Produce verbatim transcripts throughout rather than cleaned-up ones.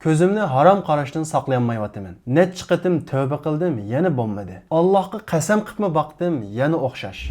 كۆزۈمنى ھارام قاراشتىن ساقلىيالمايۋاتىمەن. نەچچە قېتىم تەۋبە قىلدىم، يەنە بولمىدى. ئاللاھقا قەسەم قىپمۇ باقتىم، يەنە ئوخشاش.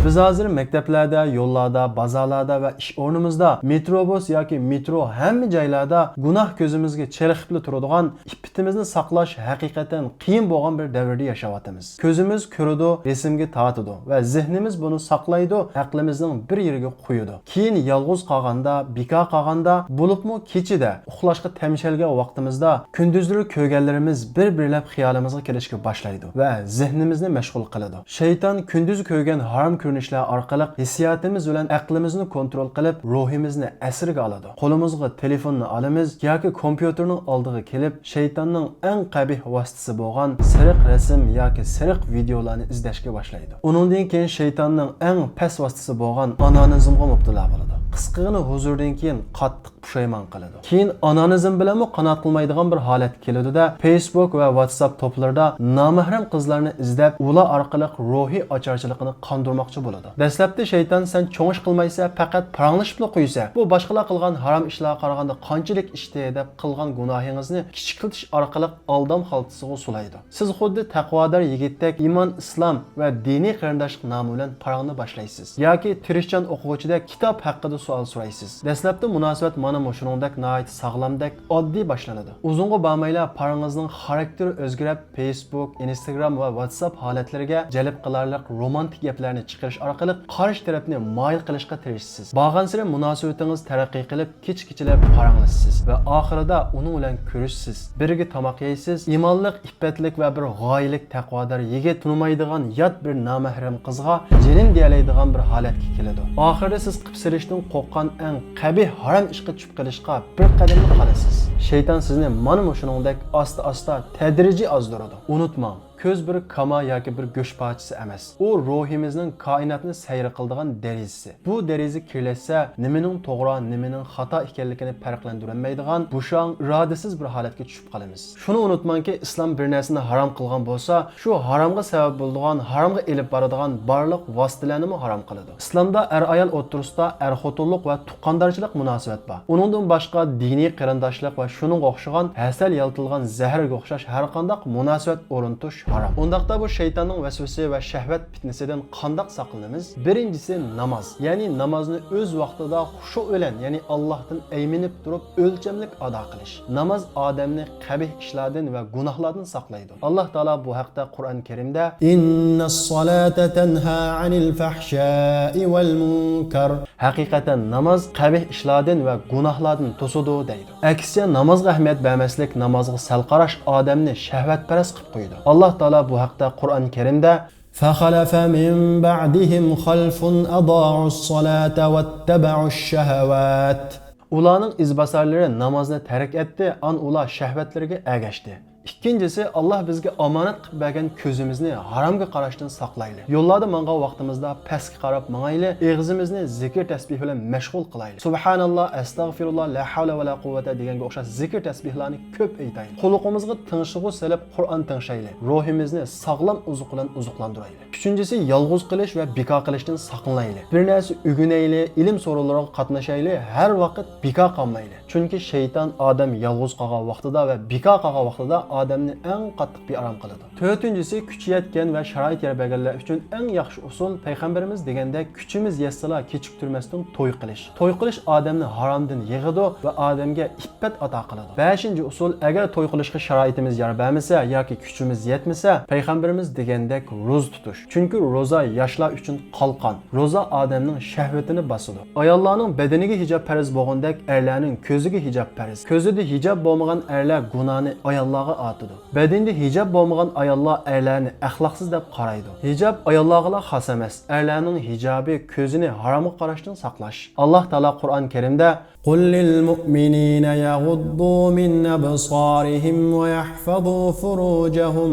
بىز ھازىر مەكتەپلەردە، يوللاردا، بازارلاردا ۋە ئىش ئورنىمىزدا، مېتروبۇس ياكى مېترو، ھەممە جايلاردا گۇناھ كۆزىمىزگە چېلىقىپلا تۇرىدىغان، ئىپپىتىمىزنى ساقلاش ھەقىقەتەن قىيىن بولغان بىر دەۋردە ياشاۋاتىمىز. كۆزىمىز كۆرىدۇ، رەسىمگە تارتىدۇ ۋە زېھنىمىز بۇنى ساقلايدۇ، ئەقلىمىزنىڭ بىر يېرىگە قويىدۇ. كېيىن يالغۇز قالغاندا، بىكار قالغاندا، بولۇپمۇ كېچىدە ئۇخلاشقا تەمشەلگەن ۋاقتىمىزدا، كۈندۈزلىرى كۆرگەنلىرىمىز بىر-بىرلەپ خىيالىمىزغا كېلىشكە باشلايدۇ ۋە زېھنىمىزنى مەشغۇل قىلىدۇ. شەيتان كۈندۈز كۆرگەن ھارام كۆرۈنۈشلەر ئارقىلىق ھېسسىياتىمىز بىلەن ئەقلىمىزنى كونترول قىلىپ، روھىمىزنى ئەسىرگە ئالىدۇ. قولىمىزغا تېلېفوننى ئالىمىز ياكى كومپيۇتېرنىڭ ئالدىغا كېلىپ، شەيتاننىڭ ئەڭ قەبىھ ۋاسىتىسى بولغان سېرىق رەسىم ياكى سېرىق ۋىدېئولارنى ئىزدەشكە باشلايدۇ. ئۇنىڭدىن كېيىن شەيتاننىڭ ئەڭ پەس ۋاسىتىسى بولغان ئانانىزمغا مۇپتىلا بولىدۇ. قىسقىغىنە ھۇزۇردىن كېيىن قاتتىق پۇشايمان قىلىدۇ. كېيىن ئانانىزم بىلەنمۇ قانائەت قىلمايدىغان بىر ھالەتكە كېلىدۇ-دە، فېيسبۇك ۋە ۋاتساپ توپلىرىدا نامەھرەم قىزلارنى ئىزدەپ، ئۇلار ئارقىلىق روھىي ئاچارچىلىقىنى قاندۇرماقچى بولىدۇ. دەسلەپتە شەيتان، سەن چوڭ ئىش قىلمايسەن، پەقەت پاراڭلىشىپلا قويىسەن. بۇ باشقىلار قىلغان ھارام ئىشلارغا قارىغاندا قانچىلىك ئىشتى دەپ قىلغان گۇناھىڭىزنى كىچىكلىتىش ئارقىلىق ئالدام خالتىسىغا سولايدۇ. سىز خۇددى تەقۋادار يىگىتتەك ئىمان، ئىسلام ۋە دىنىي قېرىنداشلىق نامى بىلەن پاراڭنى باشلايسىز. ياكى تىرىشچان ئوقۇغۇچىدەك كىتاب ھەققىدە سوئال سورايسىز. دەسلەپتە مۇناسىۋەت مانا مۇشۇنىڭدەك ناھايىتى ساغلامدەك ئاددىي باشلىنىدۇ. ئۇزۇنغا بارمايلا پاراڭىزنىڭ خاراكتېرى ئۆزگىرىپ، فېيسبۇك، ئىنستاگرام ۋە ۋاتساپ ھالەتلىرىگە جەلپ قىلارلىق رومانتىك گەپلەرنى چىقىرىش ئارقىلىق قارشى تەرەپنى مايىل قىلىشقا تىرىشىسىز. بارغانسېرى مۇناسىۋىتىڭىز تەرەققىي قىلىپ، كېچە-كېچىلەپ پاراڭلىشىسىز ۋە ئاخىرىدا ئۇنىڭ بىلەن كۆرۈشىسىز، بىرگە تاماق يەيسىز. ئىمانلىق، ئىپپەتلىك ۋە بىر غايىلىك تەقۋادار يىگىت تونۇمايدىغان يات بىر نامەھرەم قىزغا جېنىم دېيەلەيدىغان بىر ھالەتكە كېلىدۇ. ئاخىرىدا سىز قىپسېلىشتىن قورققان ئەڭ قەبىھ ھارام ئىشقا چۈشۈپ قېلىشقا بىر قەدەملا قالىسىز. شەيتان سىزنى مانا مۇشۇنىڭدەك ئاستا-ئاستا، تەدرىجىي ئازدۇرىدۇ. ئۇنتۇماڭ، كۆز بىر كاما ياكى بىر گۆش پارچىسى ئەمەس. ئۇ روھىمىزنىڭ كائىناتنى سەير قىلىدىغان دېرىزىسى. بۇ دېرىزە كىرلەشسە، نېمىنىڭ توغرا، نېمىنىڭ خاتا ئىكەنلىكىنى پەرقلەندۈرەلمەيدىغان بوشاڭ، ئىرادىسىز بىر ھالەتكە چۈشۈپ قالىمىز. شۇنى ئۇنتۇماڭكى، ئىسلام بىر نەرسىنى ھارام قىلغان بولسا، شۇ ھارامغا سەۋەب بولىدىغان، ھارامغا ئېلىپ بارىدىغان بارلىق ۋاسىتىلەرنىمۇ ھارام قىلىدۇ. ئىسلامدا ئەر-ئايال ئوتتۇرىسىدا ئەر-خوتۇنلۇق ۋە تۇغقاندارچىلىق مۇناسىۋەت بار. ئۇنىڭدىن باشقا دىنىي قېرىنداشلىق ۋە شۇنىڭغا ئوخشىغان ھەسەل يالىتىلغان زەھەرگە ئوخشاش ھەرقانداق مۇناسىۋەت ئورنىتىش ھارام. ئۇنداقتا بۇ شەيتاننىڭ ۋەسۋىسى ۋە شەھۋەت پىتنىسىدىن قانداق ساقلىنىمىز؟ بىرىنچىسى ناماز. يەنى نامازنى ئۆز ۋاقتىدا خۇشۇ بىلەن، يەنى ئاللاھتىن ئەيمىنىپ تۇرۇپ ئۆلچەملىك ئادا قىلىش. ناماز ئادەمنى قەبىھ ئىشلاردىن ۋە گۇناھلاردىن ساقلايدۇ. ئاللاھ تائالا بۇ ھەقتە قۇرئان كەرىمدە، إن الصلاة تنهى عن الفحشاء والمنكر. ھەقىقەتەن ناماز قەبىھ ئىشلاردىن ۋە گۇناھلاردىن توسىدۇ دەيدۇ. ئەكسىچە، نامازغا ئەھمىيەت بەرمەسلىك، نامازغا سەل قاراش ئادەمنى شەھۋەتپەرەس قىلىپ قويىدۇ. ئاللاھ تائالا بۇ ھەقتە قۇرئان كەرىمدە، فخلف من بعدهم خلف أضاعوا الصلاة واتبعوا الشهوات. ئۇلارنىڭ ئىزباسارلىرى نامازنى تەرك ئەتتى، ئان ئۇلار شەھۋەتلىرىگە ئەگەشتى. ئىككىنچىسى، ئاللاھ بىزگە ئامانەت قىلىپ بەرگەن كۆزىمىزنى ھارامغا قاراشتىن ساقلايلى. يوللاردا ماڭغان ۋاقتىمىزدا پەسكە قاراپ ماڭايلى، ئېغىزىمىزنى زىكىر تەسبىھ بىلەن مەشغۇل قىلايلى. سۇبھاناللاھ، ئەستەغفىرۇللاھ، لا ھەۋلە ۋە لا قۇۋۋەتە دېگەنگە ئوخشاش زىكىر تەسبىھلارنى كۆپ ئېيتايلى. قۇلىقىمىزغا تىڭشىغۇ سېلىپ قۇرئان تىڭشايلى. روھىمىزنى ساغلام ئوزۇق بىلەن ئوزۇقلاندۇرايلى. ئۈچىنچىسى، يالغۇز قېلىش ۋە بىكار قېلىشتىن ساقلىنايلى. بىر نەرسە ئۆگىنەيلى، ئىلىم سورۇنلىرىغا قاتنىشايلى، ھەر ۋاقىت بىكار قالمايلى. چۈنكى شەيتان ئادەم يالغۇز قالغان ۋاقتىدا ۋە بىكار قالغان ۋاقتىدا ئادەمنى ئەڭ قاتتىق بىئارام قىلىدۇ. تۆتىنچىسى، كۈچى يەتكەن ۋە شارائىت يار بەرگەنلەر ئۈچۈن ئەڭ ياخشى ئۇسۇل، پەيغەمبىرىمىز دېگەندەك، كۈچىمىز يەتسىلا كېچىكتۈرمەستىن توي قىلىش. توي قىلىش ئادەمنى ھارامدىن يىغىدۇ ۋە ئادەمگە ئىپپەت ئاتا قىلىدۇ. بەشىنچى ئۇسۇل، ئەگەر توي قىلىشقا شارائىتىمىز يار بەرمىسە ياكى كۈچىمىز يەتمىسە، پەيغەمبىرىمىز دېگەندەك روزا تۇتۇش. چۈنكى روزا ياشلار ئۈچۈن قالقان. روزا ئادەمنىڭ شەھۋىتىنى باسىدۇ. ئاياللارنىڭ بەدىنىگە ھىجاب پەرز بولغاندەك، ئەرلەرنىڭ كۆزىگە ھىجاب پەرز. كۆزىدە ھىجاب بولمىغان ئەرلەر گۇناھنى ئاياللارغا ئارتىدۇ. بەدىنىدە ھىجاب بولمىغان ئاياللار ئەرلەرنى ئەخلاقسىز دەپ قارايدۇ. ھىجاب ئاياللارغىلا خاس ئەمەس. ئەرلەرنىڭ ھىجابى كۆزىنى ھارامغا قاراشتىن ساقلاش. ئاللاھ تائالا قۇرئان كەرىمدە، قل للمؤمنين يغضوا من أبصارهم ويحفظوا فروجهم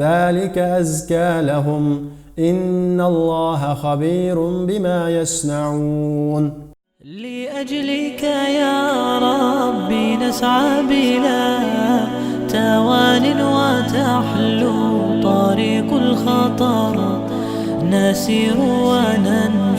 ذلك أزكى لهم إن الله خبير بما يصنعون. لأجلك يا ربي نسعى بلا توان وتحلو طريق الخطر نسير وننهى